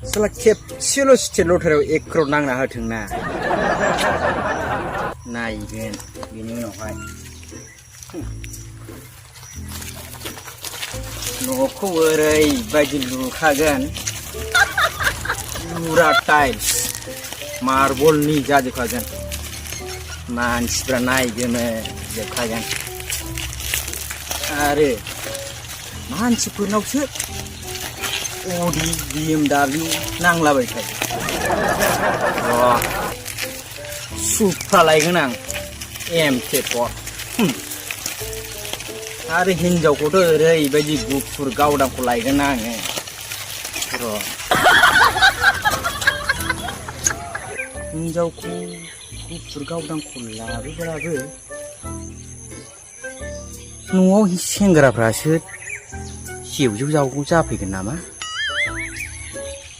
साला खेबसेल' state लटारियाव 1 crore नांना होथोंना नायगोन बेनि उनावहाय न'खौ ओरैबायदि लुखागोन पुरा टाइल्स मार्बलनि जाजोबखागोन मानसिफ्रा नायगोनो जोबखागोन आरो मानसिफोरनावसो अडि BMW नांलाबाय थायो सुफ्रा लायगोन आं M4 आरो हिनजावखौथ' ओरैबायदि गुफुर गावदांखौ लायगोन आङो र' हिनजावखौ गुफुर गावदांखौ लाबोब्लाबो न'आव सेंग्राफ्रासो जेव जेव जावगौ जाफैगोन नामा